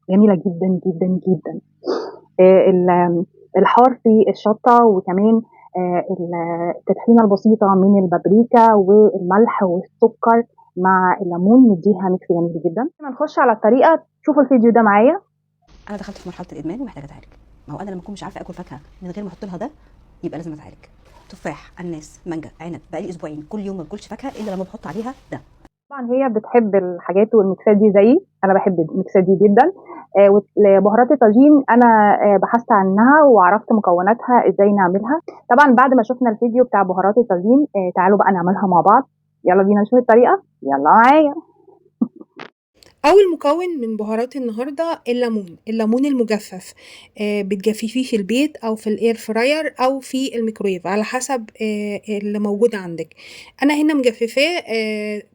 جميلة جدًا، جدًا، جدًا. ال الحار في الشطة، وكمان التدخينة البسيطة من البابريكا والملح والسكر مع الليمون، مديها mix جميل جدًا. قبل ما نخش على الطريقة شوفوا الفيديو ده معايا. أنا دخلت في مرحلة الإدمان ومحتاجة أتعالج. ما هو أنا لما أكون مش عارفة آكل فاكهة من غير ما أحط لها ده يبقى لازم أتعالج. تفاح، أناناس، مانجا، عنب، بقالي أسبوعين كل يوم ما باكلش فاكهة إلا لما بحط عليها ده. طبعًا هي بتحب الحاجات والميكسات دي زيي، أنا باحب الميكسات دي جدًا. بهارات الطاجين أنا بحثت عنها وعرفت مكوناتها إزاي نعملها. طبعًا بعد ما شفنا الفيديو بتاع بهارات الطاجين، تعالوا بقى نعملها مع بعض. يلا بينا نشوف الطريقة، يلا معايا. أول مكون من بهارات النهاردة الليمون، الليمون المجفف. بتجففيه في البيت أو في ال air fryer أو في الميكرويف على حسب اللي موجود عندك. أنا هنا مجففاه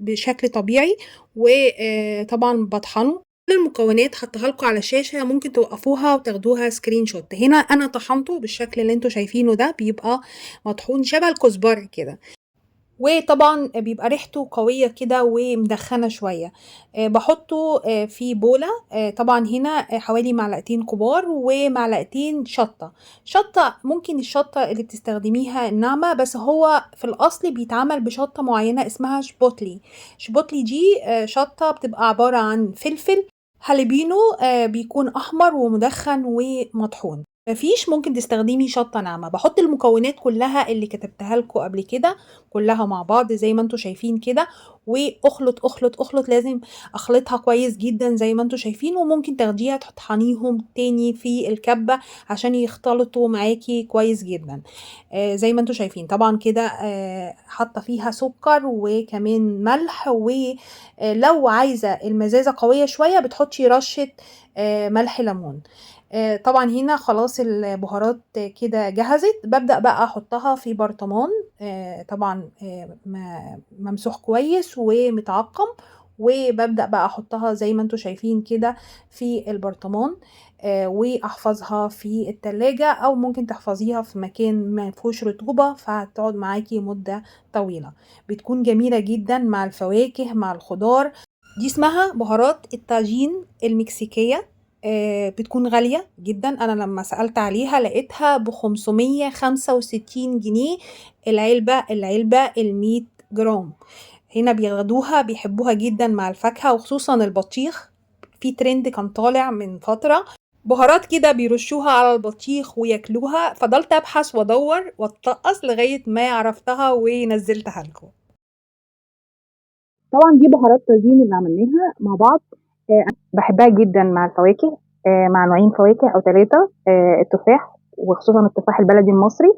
بشكل طبيعي، وطبعا بطحنه. كل المكونات حطيتها لكم على الشاشة، ممكن توقفوها وتاخدوها screenshot. هنا أنا طحنته بالشكل اللي انتوا شايفينه ده، بيبقى مطحون شبه الكزبرة كده، وطبعا بيبقى ريحته قوية كده ومدخنة شوية. بحطه في بولة. طبعا هنا حوالي معلقتين كبار ومعلقتين شطة. شطة ممكن الشطة اللي بتستخدميها الناعمة، بس هو في الأصل بيتعمل بشطة معينة اسمها chipotle. chipotle دي شطة بتبقى عبارة عن فلفل هالبينو، بيكون أحمر ومدخن ومطحون. مفيش، ممكن تستخدمي شطة ناعمة. بحط المكونات كلها اللي كتبتها لكم قبل كده كلها مع بعض زي ما انتوا شايفين كده، واخلط اخلط اخلط، لازم اخلطها كويس جدا زي ما انتوا شايفين. وممكن تاخديها تطحنيهم تاني في الكبة عشان يختلطوا معاكي كويس جدا. زي ما انتوا شايفين. طبعا كده، حاطة فيها سكر وكمان ملح، ولو عايزة المزازة قوية شوية بتحطي رشة ملح ليمون. طبعا هنا خلاص البهارات كده جهزت. ببدأ بقى احطها في برطمان، طبعا، ممسوح كويس ومتعقم، وببدأ بقى احطها زي ما انتوا شايفين كده في البرطمان، واحفظها في التلاجة، او ممكن تحفظيها في مكان ما فيهوش رطوبة، فهتقعد معاكي مدة طويلة. بتكون جميلة جدا مع الفواكه مع الخضار. دي اسمها بهارات الطاجين المكسيكية. بتكون غالية جدا. أنا لما سألت عليها لقيتها ب565 جنيه العلبة المية جرام. هنا بياخدوها، بيحبوها جدا مع الفاكهة وخصوصا البطيخ. في ترند كان طالع من فترة بهارات كده بيرشوها على البطيخ وياكلوها. فضلت أبحث وأدور وأتطقص لغاية ما عرفتها ونزلتها لكم. طبعا دي بهارات طاجين اللي عملناها مع بعض. بحبها جدا مع الفواكه، مع نوعين فواكه أو 3، التفاح وخصوصا التفاح البلدي المصري،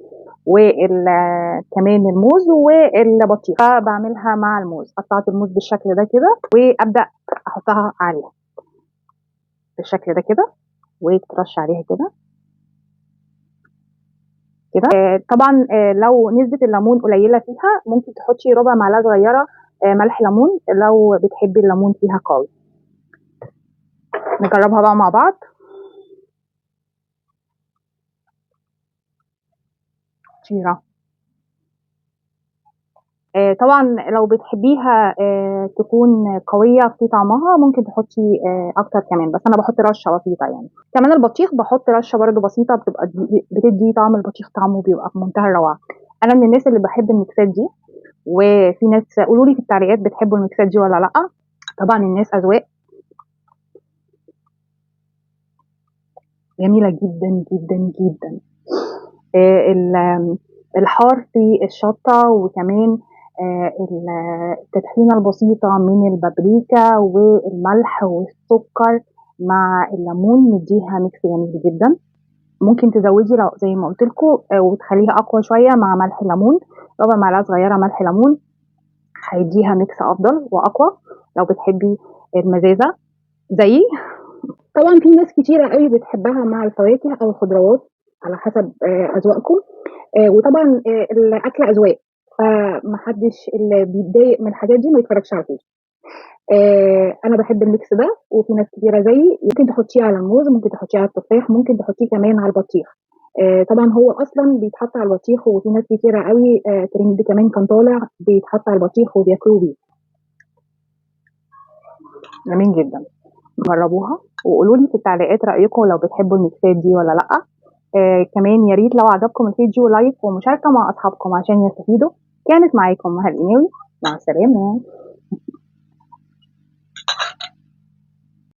وكمان الموز والبطيخ. فبعملها مع الموز. قطعت الموز بالشكل ده كده وأبدأ أحطها عليها بالشكل ده كده، وترش عليها كده كده. طبعا، لو نسبة الليمون قليلة فيها ممكن تحطي ربع معلقة صغيرة، ملح ليمون لو بتحبي الليمون فيها قوي. نجربها بقى مع بعض. خطيرة. طبعا لو بتحبيها تكون قوية في طعمها ممكن تحطي أكتر كمان، بس أنا بحط رشة بسيطة. كمان البطيخ بحط رشة برضو بسيطة، بتدي طعم البطيخ، طعمه بيبقى في منتهى الروعة. أنا من الناس اللي بحب الميكسات دي، وفي ناس قولوا لي في التعليقات بتحبوا الميكسات دي ولا لأ. طبعا الناس أذواق. جميلة جدا جدا جدا. الحار في الشطة، وكمان التدخينة البسيطة من البابريكا والملح والسكر مع الليمون، مديها mix جميل جدا. ممكن تزودي لو زي ما قلت لكم، وتخليها اقوى شويه مع ملح الليمون، ربع معلقه صغيره ملح ليمون هيديها mix افضل واقوى لو بتحبي المزازه زيي. طبعا في ناس كتيره قوي بتحبها مع الفواكه او الخضروات على حسب اذواقكم، وطبعا الاكل اذواق، فمحدش اللي بيتضايق من الحاجات دي ما يتفرجش على الفيديو. انا بحب ال mix ده، وفي ناس كتيره زيي. ممكن تحطيه على الموز، ممكن تحطيه على التفاح، ممكن تحطيه كمان على البطيخ. طبعا هو اصلا بيتحط على البطيخ، وفي ناس كتيره قوي، ترند كمان كان طالع بيتحط على البطيخ وبياكلوه بيه. جميل جدا. جربوها وقولوا لي في التعليقات رأيكم لو بتحبوا الميكسات دي ولا لأ. كمان يا ريت لو عجبكم الفيديو like ومشاركة مع أصحابكم عشان يستفيدوا. كانت معاكم مها القناوي، مع السلامة.